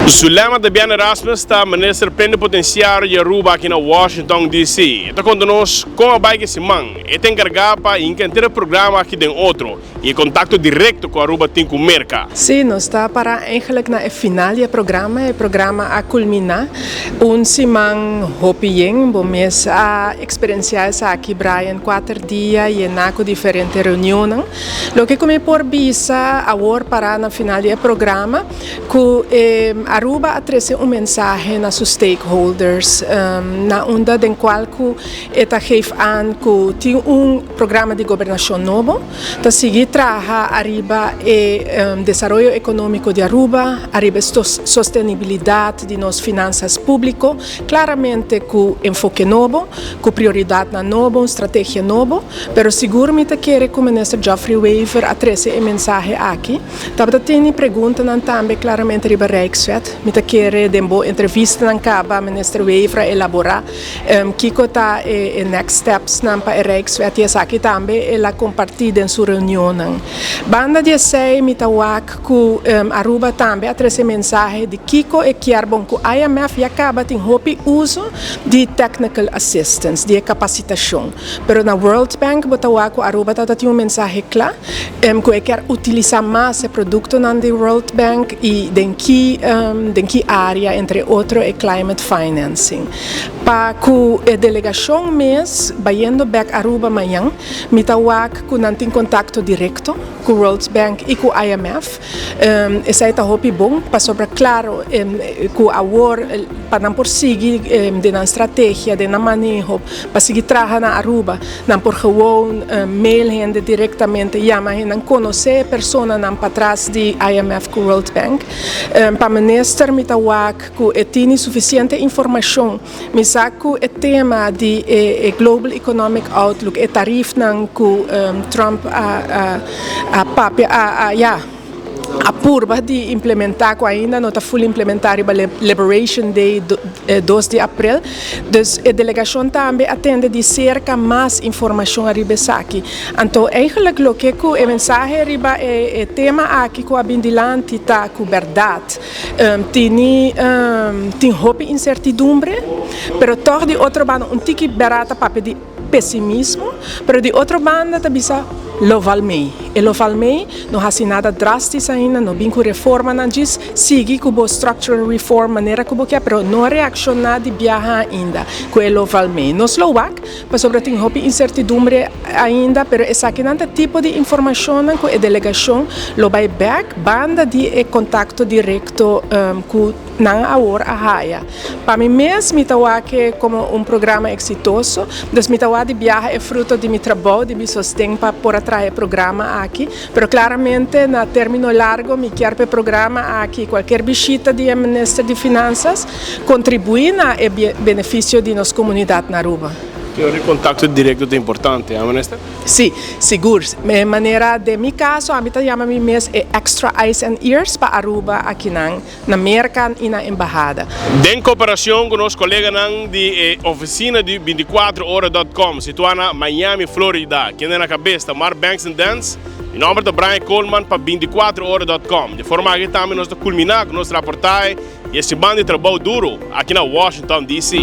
Zulema Debian Erasmus ta minister plenipotenciario di Aruba aki na Washington DC. E ta conta nos con a bay cu e siman. E ta encarga pa hinca henter e programa aki den otro y e contacto directo cu Aruba tin cu Merca. Sí, nos ta para eigenlijk na e final di e programa. E programa a culmina un siman hopi yen. Bo mes a experiencia esaki, Brian, cuater dia yena cu diferente reunionnan. Loke cu mi por bisa awor para na final di e programa, cu e Aruba a trece un mensahe na su stakeholders, na unda den cual cu e ta geef aan cu tin un programa di gobernacion nobo, ta sigui traha ariba e desaroyo economico di Aruba, ariba e sostenibilidad di nos finanzas publico, claramente cu enfoke nobo, cu prioridadnan nobo, un strategia nobo, pero sigur mi ta kere cu Minister Geoffrey Wever a trece e mensahe aki. Tabata teni preguntanan tambe claramente riba Rijkswet. Mi ta kere den bo entrevistanan caba Minister Wever a elabora kico ta e next stepsnan pa e Rijkswet y esaki tambe el a comparti den su reunionnan. Banda di esey mi ta wak cu Aruba tambe a trece mensahe di kico e kier bon cu IMF ya caba tin hopi uso di technical assistance, di e capacitacion. Pero na World Bank bo ta wak cu Aruba tabata tin un mensahe cla cu e kier utilisa mas e productonan di World Bank y den ki den ki area, entre otro e climate financing. Pa cu e delegacion mes bayendo bek Aruba mañan mi ta wak cu nan tin contacto directo cu World Bank y cu IMF. Esei ta hopi bon pasobra claro cu awor pa nan por sigui den nan strategia, den nan maneho pa sigui traha na Aruba, nan por gewoon mail hende directamente, yama hende, nan conoce e personanan patras di IMF cu World Bank. Pa minister mi ta wak cu e tini suficiente informacion. Mi sa cu e tema di e Global Economic Outlook, e tarifnan cu Trump a a papia a a ya a purba di implementa cu ainda no ta full implementa riba Liberation Day 2 di april. Dus e delegacion tambe a tende di cerca mas informacion ariba esaki. Anto eigenlijk loke cu e mensahe riba e tema aki cu a bin dilanti ta cu berdad tini tin hopi incertidumbre, pero toch di otro banda un tiki bera ta papia di pesimismo, pero di otro banda ta bisa lo val mei. E lo val mei, no haci nada drastisch ainda, no bin cu reformanan djis, sigui cu bo structural reform manera cu bo kier, pero no reacciona di biaha ainda cu e lo val mei. Nos lo wak, pasobra tin hopi incertidumbre ainda, pero esakinan ta tipo di informacionnan cu e delegacion lo bay bek banda di e contacto directo cu nan awor a haya. Pa mi mes mi ta wak e como un programa exitoso, dus mi ta wak di biaha e fruto di mi trabou, di mi sosten pa por a traha e programa aki, pero claramente na termino largo mi kier pa e programa aki, cualkier bishita di e Minister di Finanzas, contribui na e beneficio di nos comunidad na Aruba. Creo e contacto directo ta importante, ha Minister? Sí, sigur. Manera den mi caso ami ta yama mi mes e extra eyes and ears pa Aruba akinan. Na Merka i na embahada. Den koperashon ku nos koleganan di e ofisina di bintikuater ora dòt kòm situá na Miami, Florida, kende na kabes ta Mark Banks and Dance. Mi nòmber ta Brian Koolman pa bintikuater ora dòt kòm. Di forma aki tambe nos ta kulminá ku nos raportahe di e siman di trabou duru aki na Washington, DC.